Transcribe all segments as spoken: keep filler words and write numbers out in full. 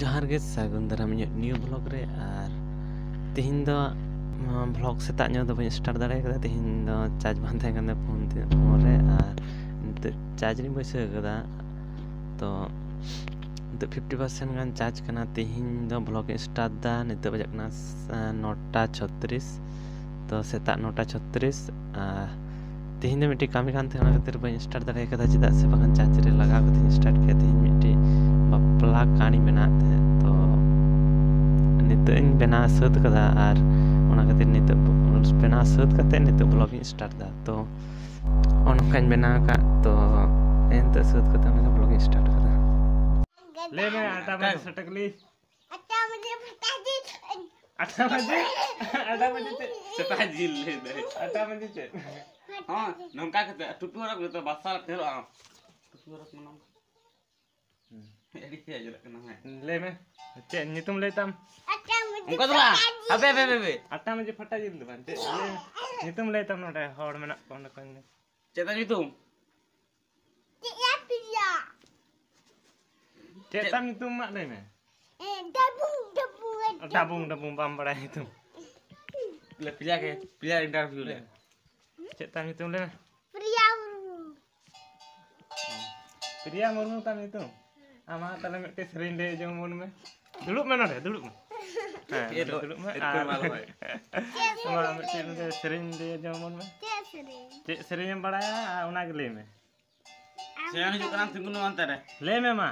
ᱡᱚᱦᱟᱨ ᱜᱮ, ᱥᱟᱹᱜᱩᱱ ᱫᱟᱨᱟᱢ ᱤᱧᱟᱹᱜ ᱱᱤᱭᱩ ᱵᱷᱞᱚᱜ ᱨᱮ᱾ ᱟᱨ ᱛᱮᱦᱮᱧ ᱫᱚ ᱱᱚᱣᱟ ᱵᱷᱞᱚᱜ ᱥᱮᱛᱟᱜ ᱧᱚᱜ ᱫᱚ ᱵᱟᱹᱧ ᱥᱴᱟᱨᱴ ᱫᱟᱲᱮ ᱠᱟᱫᱟ᱾ ᱛᱮᱦᱮᱧ ᱫᱚ ᱪᱟᱨᱡᱽ ᱵᱟᱝ ᱛᱟᱦᱮᱸ ᱠᱟᱱ ᱛᱤᱧᱟᱹ ᱯᱷᱳᱱ ᱛᱮ, ᱯᱷᱳᱱ ᱨᱮ᱾ ᱟᱨ ᱱᱤᱛᱚᱜ ᱪᱟᱨᱡᱽ ᱨᱤᱧ ᱵᱟᱹᱭᱥᱟᱹᱣ ᱠᱟᱫᱟ᱾ ᱛᱚ ᱱᱤᱛᱚᱜ ᱯᱷᱤᱯᱴᱤ ᱯᱟᱨᱥᱮᱱᱴ ᱜᱟᱱ ᱪᱟᱨᱡᱽ ᱠᱟᱱᱟ᱾ ᱛᱮᱦᱮᱧ ᱫᱚ ᱵᱷᱞᱚᱜ ᱤᱧ ᱥᱴᱟᱨᱴ ᱫᱟ᱾ ᱱᱤᱛᱚᱜ ᱵᱟᱡᱟᱜ ᱠᱟᱱᱟ ᱥᱟ-, ᱱᱚᱴᱟ ᱪᱷᱚᱛᱨᱤᱥ᱾ ᱛᱚ ᱥᱮᱛᱟᱜ ᱱᱚᱴᱟ ᱪᱷᱚᱛᱨᱤᱥ᱾ ᱟᱨ ᱛᱮᱦᱮᱧ ᱫᱚ ᱢᱤᱫᱴᱤᱡ ᱠᱟᱹᱢᱤ ᱠᱟᱱ ᱛᱟᱦᱮᱸ, ᱚᱱᱟ ᱠᱷᱟᱹᱛᱤᱨ ᱵᱟᱹᱧ ᱥᱴᱟᱨᱴ ᱫᱟᱲᱮ ᱠᱟᱫᱟ, ᱪᱮᱫᱟᱜ ᱥᱮ ᱵᱟᱝᱠᱷᱟᱱ ᱪᱟᱨᱡᱽ ᱨᱮ ᱞᱟᱜᱟᱣ ᱠᱟᱛᱮᱧ ᱥᱴᱟᱨᱴ ᱠᱮᱭᱟ᱾ ᱛᱮᱦᱮᱧ ᱢᱤᱫᱴᱤᱡ ᱵᱟᱯᱞᱟ ᱠᱟᱨᱰ ᱤᱧ ᱵᱮᱱᱟᱣᱮᱫ ᱛᱟᱦᱮᱸᱫ᱾ ᱛᱚ ᱱᱤᱛᱚᱜ ᱤᱧ ᱵᱮᱱᱟᱣ ᱥᱟᱹᱛ ᱠᱟᱫᱟ, ᱟᱨ ᱚᱱᱟ ᱠᱷᱟᱹᱛᱤᱨ ᱱᱤᱛᱚᱜ ᱵᱚ-, ᱵᱮᱱᱟᱣ ᱥᱟᱹᱛ ᱠᱟᱛᱮ ᱱᱤᱛᱚᱜ ᱵᱷᱞᱚᱜ ᱤᱧ ᱥᱴᱟᱨᱴ ᱫᱟ᱾ ᱛᱚ ᱱᱚᱜᱼᱚ ᱱᱚᱝᱠᱟᱧ ᱵᱮᱱᱟᱣ ᱟᱠᱟᱫ᱾ ᱛᱚ ᱱᱤᱛᱚᱜ ᱥᱟᱹᱛ ᱠᱟᱛᱮ ᱚᱱᱟ ᱵᱷᱞᱚᱜ ᱤᱧ ᱥᱴᱟᱨᱴ ᱠᱟᱫᱟ᱾ ᱞᱟᱹᱭ ᱢᱮ, ᱟᱴᱟ ᱵᱟᱡᱮ ᱥᱮᱴᱮᱨ ᱠᱟᱞᱤ᱾ ᱟᱴᱟ ᱵᱟᱡᱮ ᱯᱷᱟᱴᱟ ᱡᱤᱞ᱾ ᱟᱴᱟ ᱵᱟᱡᱮ? ᱟᱴᱟ ᱵᱟᱡᱮ ᱪᱮᱫ? ᱥᱮᱛᱟᱜ ᱡᱤᱞ ᱞᱟᱹᱭ ᱫᱟᱭ᱾ ᱟᱴᱟ ᱵᱟᱡᱮ ᱪᱮᱫ? ᱦᱚᱸ, ᱱᱚᱝᱠᱟ ᱠᱟᱛᱮ ᱴᱩᱯᱤ ᱦᱚᱨᱚᱜ ᱢᱮ, ᱛᱚ ᱵᱟᱥᱟ ᱴᱷᱮᱨᱚᱜᱼᱟ᱾ ᱴᱩᱯᱤ ᱦᱚᱨᱚᱜ ᱢᱮ ᱱᱚᱝᱠᱟ᱾ ᱦᱩᱸ᱾ ᱟᱹᱰᱤ ᱛᱮ ᱟᱸᱡᱚᱢᱚᱜ ᱠᱟᱱᱟ, ᱦᱮᱸ᱾ ᱞᱟᱹᱭ ᱢᱮ, ᱪᱮᱫ ᱧᱩᱛᱩᱢ ᱞᱟᱹᱭ ᱛᱟᱢ? ᱟᱴᱟ ᱵᱟᱡᱮ ᱚᱱᱠᱟ ᱫᱚ ᱵᱟᱝ᱾ ᱯᱷᱟᱴᱟ ᱡᱤᱞ᱾ ᱦᱟᱯᱮ, ᱦᱟᱯᱮ, ᱦᱟᱯᱮ, ᱦᱟᱯᱮ᱾ ᱟᱴᱟ ᱵᱟᱡᱮ ᱯᱷᱟᱴᱟ ᱡᱤᱞ ᱫᱚ ᱵᱟᱝ, ᱪᱮᱫ ᱞᱟᱹᱭ ᱢᱮ? ᱧᱩᱛᱩᱢ ᱞᱟᱹᱭ ᱛᱟᱢ, ᱱᱚᱰᱮ ᱦᱚᱲ ᱢᱮᱱᱟᱜ ᱠᱚᱣᱟ, ᱚᱸᱰᱮ ᱠᱷᱚᱱ ᱜᱮ᱾ ᱪᱮᱫ ᱛᱟᱢ ᱧᱩᱛᱩᱢ? ᱪᱮᱫ ᱭᱟ ᱯᱤᱭᱟ? ᱪᱮᱫ ᱪᱮᱫ? ᱛᱟᱢ ᱧᱩᱛᱩᱢ ᱢᱟ ᱞᱟᱹᱭ ᱢᱮ᱾ ᱮ, ᱰᱟᱵᱩᱝ, ᱰᱟᱵᱩᱝ, ᱰᱟᱵᱩᱝ, ᱰᱟᱵᱩᱝ, ᱵᱟᱢ ᱵᱟᱲᱟᱭᱟ ᱧᱩᱛᱩᱢ᱾ ᱞᱮ, ᱯᱤᱭᱟ ᱜᱮ, ᱯᱤᱭᱟ ᱤᱱᱴᱟᱨᱵᱷᱤᱭᱩ ᱞᱮ᱾ ᱪᱮᱫ ᱛᱟᱢ ᱧᱩᱛᱩᱢ ᱞᱟᱹᱭ ᱢᱮ? ᱯᱨᱤᱭᱟ ᱢᱩᱨᱢᱩ᱾ ᱯᱨᱤᱭᱟ ᱢᱩᱨᱢᱩ ᱛᱟᱢ ᱧᱩᱛᱩᱢ? ᱟᱢᱟᱜ ᱛᱟᱦᱞᱮ ᱢᱤᱫᱴᱮᱡ ᱥᱮᱨᱮᱧ ᱞᱟᱹᱭ ᱟᱸᱡᱚᱢ ᱟᱵᱚᱱ ᱢᱮ᱾ ᱫᱩᱲᱩᱵ ᱢᱮ ᱱᱚᱰᱮ, ᱫᱩᱲᱩᱵ ᱢᱮ᱾ ᱦᱮᱸ, ᱱᱚᱰᱮ ᱫᱩᱲᱩᱵ ᱢᱮ᱾ ᱟᱨ ᱟᱢᱟᱜ ᱢᱤᱫᱴᱮᱡ ᱱᱚᱰᱮ ᱥᱮᱨᱮᱧ ᱞᱟᱹᱭ ᱟᱸᱡᱚᱢ ᱟᱵᱚᱱ ᱢᱮ᱾ ᱪᱮᱫ ᱥᱮᱨᱮᱧ? ᱪᱮᱫ ᱥᱮᱨᱮᱧ ᱮᱢ ᱵᱟᱲᱟᱭᱟ ᱟᱨ ᱚᱱᱟ ᱜᱮ ᱞᱟᱹᱭ ᱢᱮ᱾ ᱟᱢ ᱥᱮᱨᱮᱧ ᱦᱤᱡᱩᱜ ᱠᱟᱱᱟ, ᱛᱤᱸᱜᱩᱱ ᱢᱮ ᱚᱱᱛᱮ ᱨᱮ᱾ ᱞᱟᱹᱭ ᱢᱮ ᱢᱟ᱾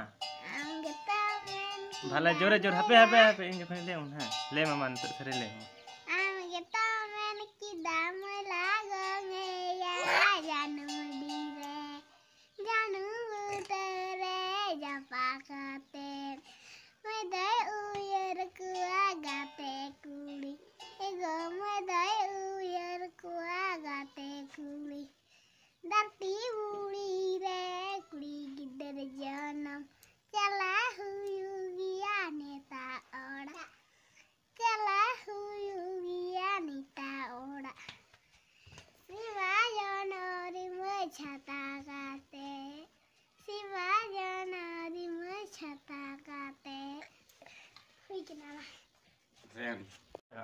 ᱟᱢ ᱜᱮᱛᱚ ᱢᱮᱱ ᱵᱷᱟᱞᱮ ᱡᱳᱨᱮ ᱡᱳᱨ, ᱦᱟᱯᱮ, ᱦᱟᱯᱮ, ᱠᱮᱫᱟᱢ ᱦᱟᱯᱮ, ᱤᱧ ᱡᱚᱠᱷᱚᱱᱤᱧ ᱞᱟᱹᱭᱟ ᱩᱱ, ᱦᱮᱸ᱾ ᱞᱟᱹᱭ ᱢᱮ ᱢᱟ ᱱᱤᱛᱚᱜ ᱥᱮᱨᱮᱧ ᱞᱟᱹᱭ ᱢᱮ᱾ ᱟᱢ ᱜᱮᱛᱚ ᱢᱮᱱ ᱠᱮᱫᱟᱢ ᱞᱟᱜᱚᱢᱮᱭᱟ ᱡᱟᱹᱱᱩᱢ ᱰᱤ ᱨᱮ, ᱡᱟᱹᱱᱩᱢ ᱵᱩᱴᱟᱹ ᱨᱮ ᱡᱟᱯᱟ ᱠᱟᱛᱮ᱾ ᱢᱟᱹᱭ ᱫᱚᱭ ᱩᱭᱦᱟᱹᱨ ᱠᱚᱣᱟ ᱜᱟᱛᱮ ᱠᱩᱲᱤ, ᱮ ᱜᱚ ᱢᱟᱹᱭ ᱫᱚᱭ ᱩᱭᱦᱟᱹᱨ ᱠᱚᱣᱟ ᱜᱟᱛᱮ ᱠᱩᱲᱤ᱾ ᱫᱷᱟᱹᱨᱛᱤ ᱯᱩᱨᱤ ᱨᱮ ᱠᱩᱲᱤ ᱜᱤᱫᱟᱹᱨ ᱡᱚᱱᱚᱢ, ᱪᱟᱞᱟᱜ ᱦᱩᱭᱩᱜ ᱜᱮᱭᱟ ᱱᱮᱛᱟ ᱚᱲᱟᱜ, ᱪᱟᱞᱟᱜ ᱦᱩᱭᱩᱜ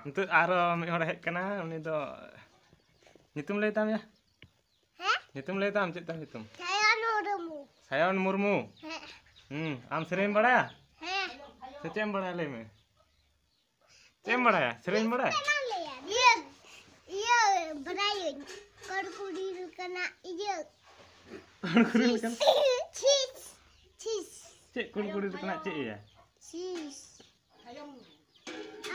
ᱱᱤᱛᱚᱜ ᱟᱨᱚ ᱢᱤᱫ ᱦᱚᱲᱮ ᱦᱮᱡ ᱠᱟᱱᱟ, ᱩᱱᱤ ᱫᱚ ᱧᱩᱛᱩᱢ ᱞᱟᱹᱭ ᱛᱟᱢ ᱭᱟ? ᱦᱮᱸ? ᱧᱩᱛᱩᱢ ᱞᱟᱹᱭ ᱛᱟᱢ, ᱪᱮᱫ ᱛᱟᱢ ᱧᱩᱛᱩᱢ? ᱥᱟᱭᱚᱱ ᱢᱩᱨᱢᱩ᱾ ᱥᱟᱭᱚᱱ ᱢᱩᱨᱢᱩ? ᱦᱮᱸ᱾ ᱦᱩᱸ, ᱟᱢ ᱥᱮᱨᱮᱧ ᱵᱟᱲᱟᱭᱟ? ᱦᱮᱸ᱾ ᱥᱮ ᱪᱮᱫ ᱮᱢ ᱵᱟᱲᱟᱭᱟ, ᱞᱟᱹᱭ ᱢᱮ᱾ ᱪᱮᱫ ᱮᱢ ᱵᱟᱲᱟᱭᱟ? ᱥᱮᱨᱮᱧ ᱵᱟᱲᱟᱭᱟ? ᱪᱮᱫ ᱮᱢ ᱞᱟᱹᱭᱟ? ᱤᱭᱟᱹ, ᱤᱭᱟᱹ, ᱵᱟᱲᱟᱭᱟᱹᱧ᱾ ᱠᱚᱲᱠᱩᱲᱤ ᱞᱮᱠᱟᱱᱟᱜ ᱤᱭᱟᱹ᱾ ᱠᱚᱲᱠᱩᱲᱤ ᱞᱮᱠᱟᱱᱟᱜ? ᱪᱷᱤᱥ, ᱪᱷᱤᱥ᱾ ᱪᱮᱫ ᱠᱚᱲᱠᱩᱲᱤ ᱞᱮᱠᱟᱱᱟᱜ ᱪᱮᱫ ᱮᱭᱟ? ᱪᱷᱤᱥ᱾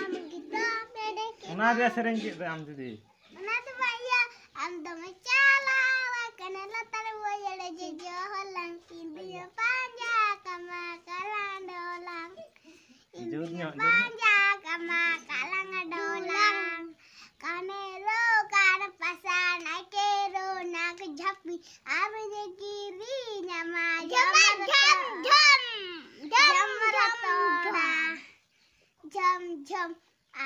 ᱟᱢ ᱜᱮᱛᱚ ᱢᱮᱱᱮ ᱠᱟᱱᱟ᱾ ᱚᱱᱟ ᱨᱮᱭᱟᱜ ᱥᱮᱨᱮᱧ ᱪᱮᱫ ᱫᱚ ᱟᱢ ᱡᱩᱫᱤ? ᱚᱱᱟ ᱫᱚ ᱵᱟᱝ ᱤᱭᱟᱹ, ᱟᱢ ᱫᱚᱢᱮ ᱪᱟᱞᱟᱣ ᱟᱠᱟᱱᱟ ᱞᱟᱛᱟᱨ ᱵᱟᱹᱭᱦᱟᱹᱲ ᱡᱚᱡᱚ ᱦᱚᱞᱟᱝ, ᱤᱧ ᱫᱩᱧ ᱯᱟᱸᱡᱟ ᱠᱟᱢᱟ ᱠᱟᱞᱟᱝ ᱰᱚᱞᱟᱝ᱾ ᱤᱧ ᱡᱳᱨ ᱫᱩᱧ ᱧᱚᱜ, ᱡᱳᱨ ᱧᱚᱜ᱾ ᱯᱟᱸᱡᱟ ᱠᱟᱢᱟ ᱠᱟᱞᱟᱝ ᱰᱚᱞᱟᱝ᱾ ᱠᱟᱱᱮ ᱨᱚ ᱠᱟᱨ ᱯᱟᱥᱟ ᱱᱟᱭᱠᱮ ᱨᱚ ᱱᱟᱠ ᱡᱷᱟᱹᱯᱤ ᱟᱨ ᱤᱧ ᱠᱤᱨᱤᱧ ᱟᱢᱟ ᱡᱷᱚᱢ ᱡᱷᱚᱢ ᱡᱷᱚᱢ ᱡᱷᱚᱢ ᱡᱷᱚᱢ ᱡᱷᱚᱢ ᱡᱷᱚᱢ᱾ ᱡᱷᱚᱢ ᱡᱷᱚᱢ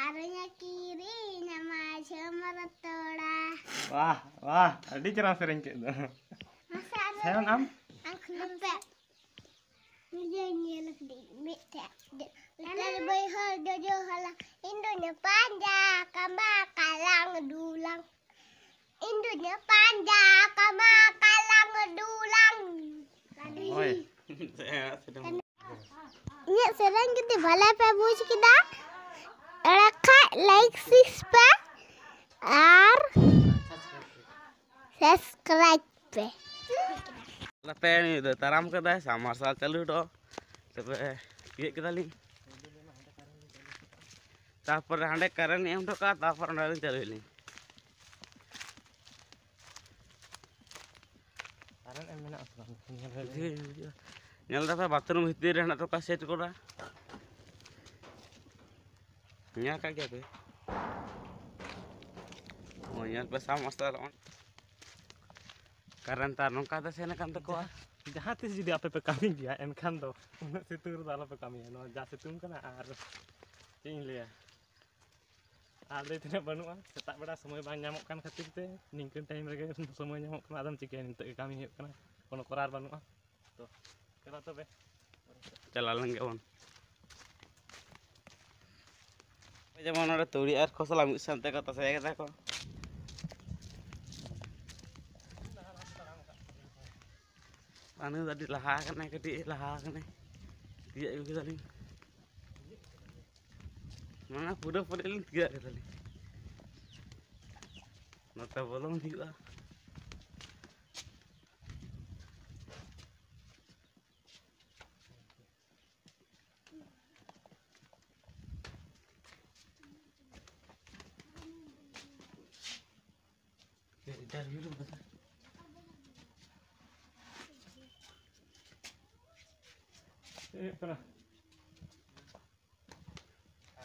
ᱟᱨ ᱤᱧ ᱠᱤᱨᱤᱧ ᱟᱢᱟ ᱡᱷᱚᱢᱚᱨ ᱛᱚᱲᱟ᱾ ᱣᱟᱦ, ᱣᱟᱦ, ᱟᱹᱰᱤ ᱪᱮᱦᱨᱟ ᱥᱮᱨᱮᱧ ᱠᱮᱫ ᱫᱚ᱾ ᱢᱟᱥᱮ ᱟᱨ ᱥᱟᱭᱚᱱ, ᱟᱢ? ᱟᱢ ᱠᱷᱚᱱ ᱦᱟᱯᱮ᱾ ᱤᱭᱟᱹ ᱧᱮᱞ ᱠᱮᱫᱟᱹᱧ ᱢᱤᱫᱴᱮᱡ᱾ ᱞᱟᱛᱟᱨ ᱵᱟᱹᱭᱦᱟᱹᱲ ᱡᱚᱡᱚ ᱦᱚᱞᱟᱝ, ᱤᱧ ᱫᱩᱧ ᱯᱟᱸᱡᱟ ᱠᱟᱢᱟ ᱠᱟᱞᱟᱝ ᱰᱩᱞᱟᱝ᱾ ᱤᱧ ᱫᱩᱧ ᱯᱟᱸᱡᱟ ᱠᱟᱢᱟ ᱠᱟᱞᱟᱝ ᱰᱩᱞᱟᱝ᱾ ᱦᱳᱭ᱾ ᱤᱧᱟᱹᱜ ᱥᱮᱨᱮᱧ ᱡᱩᱫᱤ ᱵᱷᱟᱞᱮ ᱯᱮ ᱵᱩᱡᱽ ᱠᱮᱫᱟ, ᱮᱸᱰᱮᱠᱷᱟᱡ ᱞᱟᱭᱤᱠ ᱥᱤᱥ ᱯᱮ ᱟᱨ ᱥᱟᱵᱥᱠᱨᱟᱭᱤᱵᱽ ᱯᱮ᱾ ᱟᱯᱮ ᱱᱩᱭ ᱫᱚ ᱛᱟᱲᱟᱢ ᱠᱟᱫᱟᱭ, ᱥᱟᱵ ᱢᱟᱨᱥᱟᱞ ᱪᱟᱹᱞᱩ ᱦᱚᱴᱚ᱾ ᱛᱚᱵᱮ ᱛᱤᱭᱳᱜ ᱠᱮᱫᱟᱞᱤᱧ᱾ ᱛᱟᱨᱯᱚᱨᱮ ᱦᱟᱸᱰᱮ ᱠᱟᱨᱮᱱᱴ ᱮᱢ ᱦᱚᱴᱚ ᱠᱟᱜᱼᱟ, ᱛᱟᱨᱯᱚᱨ ᱚᱸᱰᱮ ᱞᱤᱧ ᱪᱟᱹᱞᱩᱭᱟᱞᱤᱧ᱾ ᱠᱟᱨᱮᱱᱴ ᱮᱢ ᱢᱮᱱᱟᱜᱼᱟ ᱥᱮ ᱵᱟᱝ? ᱧᱮᱞ ᱦᱩᱭ ᱞᱮᱱ ᱜᱮ᱾ ᱦᱤᱡᱩᱜᱼᱟ, ᱦᱤᱡᱩᱜᱼᱟ᱾ ᱧᱮᱞ ᱫᱟᱯᱮ ᱵᱟᱛᱷᱨᱩᱢ ᱵᱷᱤᱛᱤᱨ ᱨᱮ ᱦᱮᱱᱟᱜ ᱛᱟᱠᱚᱣᱟ ᱥᱮᱴ ᱠᱚᱨᱟ᱾ ᱧᱮᱞ ᱠᱟᱜ ᱜᱮᱭᱟ ᱯᱮ? ᱚ, ᱧᱮᱞ ᱯᱮ ᱥᱟᱵ ᱢᱟᱨᱥᱟᱞ ᱚᱱ᱾ ᱠᱟᱨᱮᱱᱴ ᱛᱟᱨ ᱱᱚᱝᱠᱟ ᱛᱮ ᱥᱮᱱ ᱟᱠᱟᱱ ᱛᱟᱠᱚᱣᱟ᱾ ᱡᱟᱦᱟᱸ ᱛᱤᱥ ᱡᱩᱫᱤ ᱟᱯᱮ ᱯᱮ ᱠᱟᱹᱢᱤ ᱜᱮᱭᱟ, ᱮᱱᱠᱷᱟᱱ ᱫᱚ ᱩᱱᱟᱹᱜ ᱥᱤᱛᱩᱝ ᱨᱮᱫᱚ ᱟᱞᱚ ᱯᱮ ᱠᱟᱹᱢᱤᱭᱟ᱾ ᱱᱚᱣᱟ ᱡᱟ ᱥᱤᱛᱩᱝ ᱠᱟᱱᱟ, ᱟᱨ ᱪᱮᱫ ᱤᱧ ᱞᱟᱹᱭᱟ, ᱟᱨ ᱞᱟᱹᱭ ᱛᱮᱱᱟᱜ ᱵᱟᱹᱱᱩᱜᱼᱟ᱾ ᱥᱮᱛᱟᱜ ᱵᱮᱲᱟ ᱥᱚᱢᱚᱭ ᱵᱟᱝ ᱧᱟᱢᱚᱜ ᱠᱟᱱ ᱠᱷᱟᱹᱛᱤᱨ ᱛᱮ ᱱᱤᱝᱠᱟᱹᱱ ᱴᱟᱭᱤᱢ ᱨᱮᱜᱮ ᱥᱚᱢᱚᱭ ᱧᱟᱢᱚᱜ ᱠᱟᱱᱟ᱾ ᱟᱫᱚᱢ ᱪᱤᱠᱟᱹᱭᱟ, ᱱᱤᱛᱚᱜ ᱜᱮ ᱠᱟᱹᱢᱤ ᱦᱩᱭᱩᱜ ᱠᱟᱱᱟ, ᱠᱳᱱᱳ ᱠᱚᱨᱟᱨ ᱵᱟᱹᱱᱩᱜᱼᱟ᱾ ᱛᱚ ᱪᱟᱞᱟᱣ ᱞᱮᱱ ᱜᱮᱵᱚᱱ᱾ ᱡᱮᱢᱚᱱ ᱱᱚᱰᱮ ᱛᱩᱲᱤ ᱟᱨ ᱠᱷᱚᱥᱞᱟ ᱢᱤᱫ ᱥᱟᱶ ᱛᱮᱠᱚ ᱛᱟᱥᱮ ᱠᱟᱫᱟ ᱠᱚ᱾ ᱟᱹᱱᱩ ᱫᱚ ᱟᱹᱰᱤ ᱞᱟᱦᱟ ᱠᱟᱱᱟᱭ, ᱠᱟᱹᱴᱤᱡ ᱞᱟᱦᱟ ᱠᱟᱱᱟᱭ᱾ ᱛᱤᱭᱟᱹᱜ ᱟᱹᱜᱩ ᱠᱮᱫᱟᱞᱤᱧ᱾ ᱢᱟᱱᱮ ᱯᱩᱨᱟᱹ ᱯᱩᱨᱤ ᱞᱤᱧ ᱛᱤᱭᱟᱹᱜ ᱠᱮᱫᱟᱞᱤᱧ᱾ ᱱᱚᱛᱮ ᱵᱚᱞᱚᱱ ᱦᱩᱭᱩᱜᱼᱟ᱾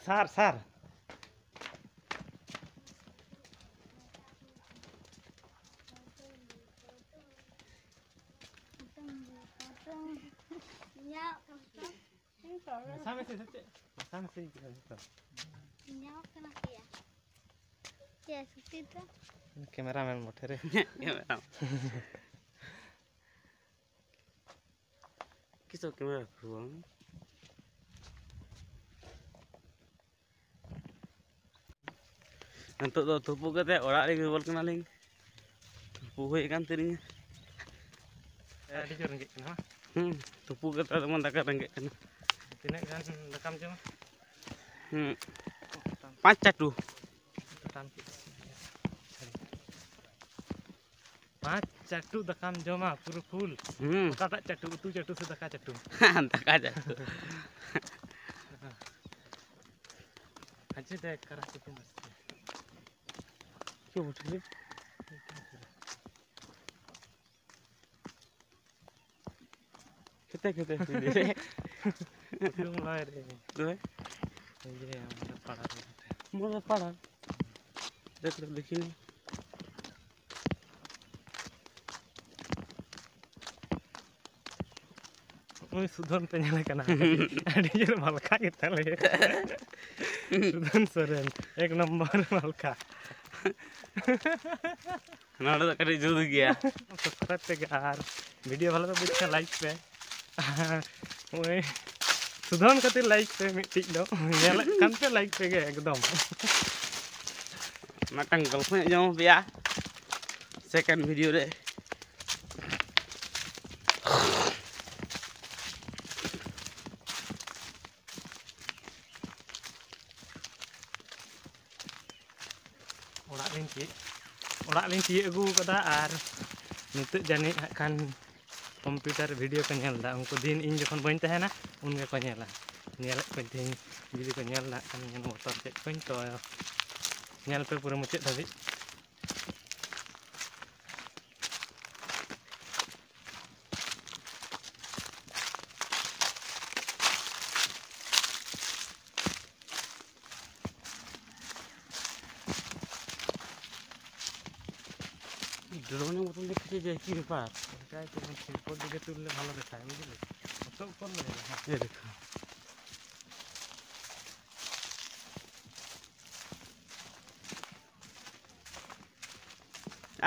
ᱥᱟᱨ, ᱥᱟᱨ᱾ ᱢᱮᱥᱟ ᱢᱮᱥᱤ ᱥᱮ ᱪᱮᱫ? ᱢᱮᱥᱟ ᱢᱮᱥᱤ ᱠᱟᱱᱟ ᱡᱚᱛᱚ᱾ ᱧᱟᱢᱚᱜ ᱠᱟᱱᱟ ᱯᱮᱭᱟ᱾ ᱪᱮᱫ ᱥᱩᱠᱨᱤ ᱫᱚ? ᱠᱮᱢᱮᱨᱟᱢᱮᱱ ᱢᱚᱴᱷᱮ ᱨᱮ᱾ ᱠᱮᱢᱮᱨᱟ᱾ ᱠᱤᱥᱚ ᱠᱮᱢᱮᱨᱟ ᱯᱷᱩᱣᱟᱝ᱾ ᱱᱤᱛᱚᱜ ᱫᱚ ᱛᱩᱯᱩ ᱠᱟᱛᱮ ᱚᱲᱟᱜ ᱨᱮᱜᱮ ᱨᱩᱣᱟᱹᱲ ᱠᱟᱱᱟᱞᱤᱧ᱾ ᱛᱩᱯᱩ ᱦᱩᱭ ᱟᱠᱟᱱ ᱛᱟᱹᱞᱤᱧᱟ᱾ ᱟᱹᱰᱤ ᱡᱳᱨ ᱨᱮᱸᱜᱮᱡ ᱠᱟᱱᱟ, ᱵᱟᱝ? ᱦᱩᱸ, ᱛᱩᱯᱩ ᱠᱟᱛᱮ ᱫᱚᱢᱮ ᱫᱟᱠᱟ ᱨᱮᱸᱜᱮᱡ ᱠᱟᱱᱟ᱾ ᱛᱤᱱᱟᱹᱜ ᱜᱟᱱ ᱫᱟᱠᱟᱢ ᱡᱚᱢᱟ? ᱦᱩᱸ, ᱯᱟᱸᱪ ᱪᱟᱴᱩ᱾ ᱯᱟᱸᱪ ᱪᱟᱴᱩ ᱫᱟᱠᱟᱢ ᱡᱚᱢᱟ, ᱯᱩᱨᱟᱹ ᱯᱷᱩᱞ᱾ ᱦᱩᱸ᱾ ᱚᱠᱟᱴᱟᱜ ᱪᱟᱴᱩ? ᱩᱛᱩ ᱪᱟᱴᱩ ᱥᱮ ᱫᱟᱠᱟ ᱪᱟᱴᱩ? ᱫᱟᱠᱟ ᱪᱟᱴᱩ᱾ ᱟᱪᱪᱷᱟ, ᱫᱮᱠᱷ, ᱠᱟᱨᱟ ᱪᱟᱴᱩ ᱢᱟᱥᱛᱤ᱾ ᱪᱮᱫ ᱵᱩᱴᱷᱟᱹ ᱨᱮ? ᱠᱷᱮᱛᱮ ᱠᱷᱮᱛᱮ ᱥᱤᱫᱷᱮ᱾ ᱞᱩᱢᱲᱟᱭ ᱨᱮ᱾ ᱛᱚᱵᱮ? ᱤᱭᱟᱹ, ᱚᱸᱰᱮ ᱯᱟᱲᱟ ᱨᱮ᱾ ᱢᱚᱡᱽ ᱯᱟᱲᱟ᱾ ᱫᱮᱠᱷ ᱞᱮ ᱫᱮᱠᱷᱤ᱾ ᱩᱱᱤ ᱥᱩᱫᱷᱚᱱ ᱯᱮ ᱧᱮᱞᱮ ᱠᱟᱱᱟ, ᱟᱹᱰᱤ ᱡᱳᱨ ᱢᱟᱞᱠᱷᱟ ᱜᱮᱛᱟᱞᱮ᱾ ᱥᱩᱫᱷᱚᱱ ᱥᱚᱨᱮᱱ, ᱮᱠ ᱱᱚᱢᱵᱚᱨ ᱢᱟᱞᱠᱷᱟ᱾ ᱱᱚᱰᱮ ᱫᱚ ᱠᱟᱹᱴᱤᱡ ᱡᱩᱫᱟᱹ ᱜᱮᱭᱟ᱾ Subscribe ᱯᱮ ᱟᱨ video ᱵᱷᱟᱞᱮ ᱯᱮ ᱵᱩᱡᱽ ᱠᱷᱟᱱ like ᱯᱮ᱾ ᱳᱭ᱾ ᱥᱩᱫᱷᱚᱱ ᱠᱷᱟᱹᱛᱤᱨ ᱞᱟᱭᱤᱠ ᱯᱮ ᱢᱤᱫᱴᱤᱡ ᱫᱚ᱾ ᱧᱮᱞᱮᱫ ᱠᱟᱱ ᱯᱮ, ᱞᱟᱭᱤᱠ ᱯᱮ ᱜᱮ ᱮᱠᱫᱚᱢ᱾ ᱢᱤᱫᱴᱟᱝ ᱜᱚᱞᱯᱚ ᱧᱚᱜ ᱡᱚᱢ ᱯᱮᱭᱟ ᱥᱮᱠᱮᱱᱰ ᱵᱷᱤᱰᱤᱭᱳ ᱨᱮ᱾ ᱚᱲᱟᱜ ᱞᱤᱧ ᱛᱤᱭᱳᱜ, ᱚᱲᱟᱜ ᱞᱤᱧ ᱛᱤᱭᱳᱜ ᱟᱹᱜᱩ ᱠᱟᱫᱟ᱾ ᱟᱨ ᱱᱤᱛᱚᱜ ᱡᱟᱹᱱᱤᱡ ᱦᱟᱸᱜ ᱠᱷᱟᱱ ᱠᱚᱢᱯᱤᱭᱩᱴᱟᱨ ᱨᱮ ᱵᱷᱤᱰᱤᱭᱳ ᱠᱚ ᱧᱮᱞ ᱮᱫᱟ᱾ ᱩᱱᱠᱩ ᱫᱤᱱ ᱤᱧ ᱡᱚᱠᱷᱚᱱ ᱵᱟᱹᱧ ᱛᱟᱦᱮᱱᱟ, ᱩᱱ ᱜᱮᱠᱚ ᱧᱮᱞᱟ᱾ ᱧᱮᱞᱮᱫ ᱠᱚᱣᱟᱧ ᱛᱮᱦᱮᱧ ᱡᱩᱫᱤ ᱠᱚ ᱧᱮᱞ ᱫᱟ, ᱦᱟᱸᱜ ᱠᱷᱟᱱ ᱧᱮᱞ ᱵᱚᱛᱚᱨ ᱠᱮᱫ ᱠᱚᱣᱟᱧ᱾ ᱛᱚ, ᱧᱮᱞ ᱯᱮ ᱯᱩᱨᱟᱹ ᱢᱩᱪᱟᱹᱫ ᱫᱷᱟᱹᱵᱤᱡ᱾ ড্রোনের মতন দেখতে যে কি ব্যাপার, ওটাই তো মানে শিল্পর দিকে তুললে ভালো দেখায়, বুঝলে? কত উপর লেগে যায়। এই দেখো।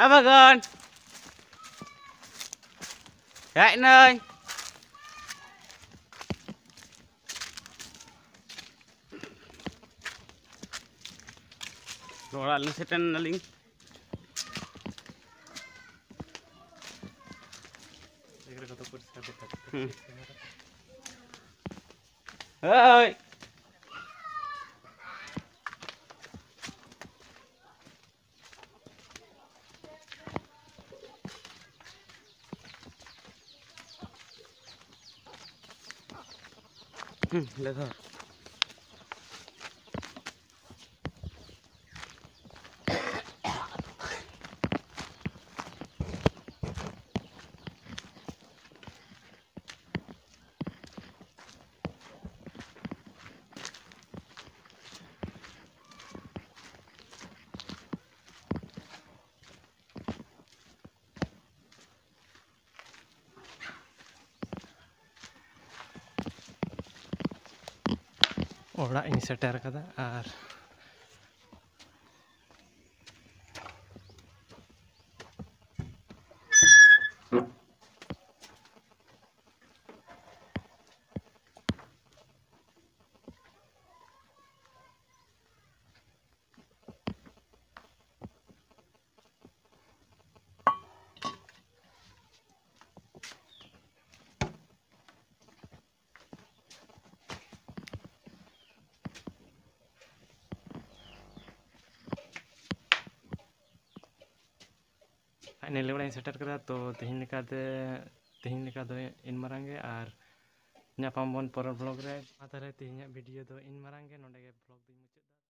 আবাগন। হ্যাঁ, নয়। ᱚᱲᱟᱜ ᱞᱤᱧ ᱥᱮᱴᱮᱨ ᱱᱟᱞᱤᱧ᱾ ᱦᱩᱸ᱾ ᱦᱳᱭ᱾ ᱦᱩᱸ, ᱞᱮ ᱫᱷᱚᱨ᱾ ᱚᱲᱟᱜ ᱤᱧ ᱥᱮᱴᱮᱨ ᱠᱟᱫᱟ᱾ ᱟᱨ ᱱᱮᱞᱮ ᱚᱲᱟᱜ ᱤᱧ ᱥᱮᱴᱮᱨ ᱠᱮᱫᱟ᱾ ᱛᱚ ᱛᱮᱦᱮᱧ ᱞᱮᱠᱟᱛᱮ, ᱛᱮᱦᱮᱧ ᱞᱮᱠᱟ ᱫᱚ ᱤᱱ ᱢᱟᱨᱟᱝ ᱜᱮ, ᱟᱨ ᱧᱟᱯᱟᱢ ᱵᱚᱱ ᱯᱚᱨᱮᱨ ᱵᱞᱚᱜ ᱨᱮ᱾ ᱢᱟ ᱛᱟᱦᱚᱞᱮ ᱛᱮᱦᱮᱧᱟᱜ ᱵᱷᱤᱰᱤᱭᱳ ᱫᱚ ᱤᱱ ᱢᱟᱨᱟᱝ ᱜᱮ, ᱱᱚᱰᱮ ᱜᱮ ᱵᱞᱚᱜ ᱫᱚᱧ ᱢᱩᱪᱟᱹᱫ᱾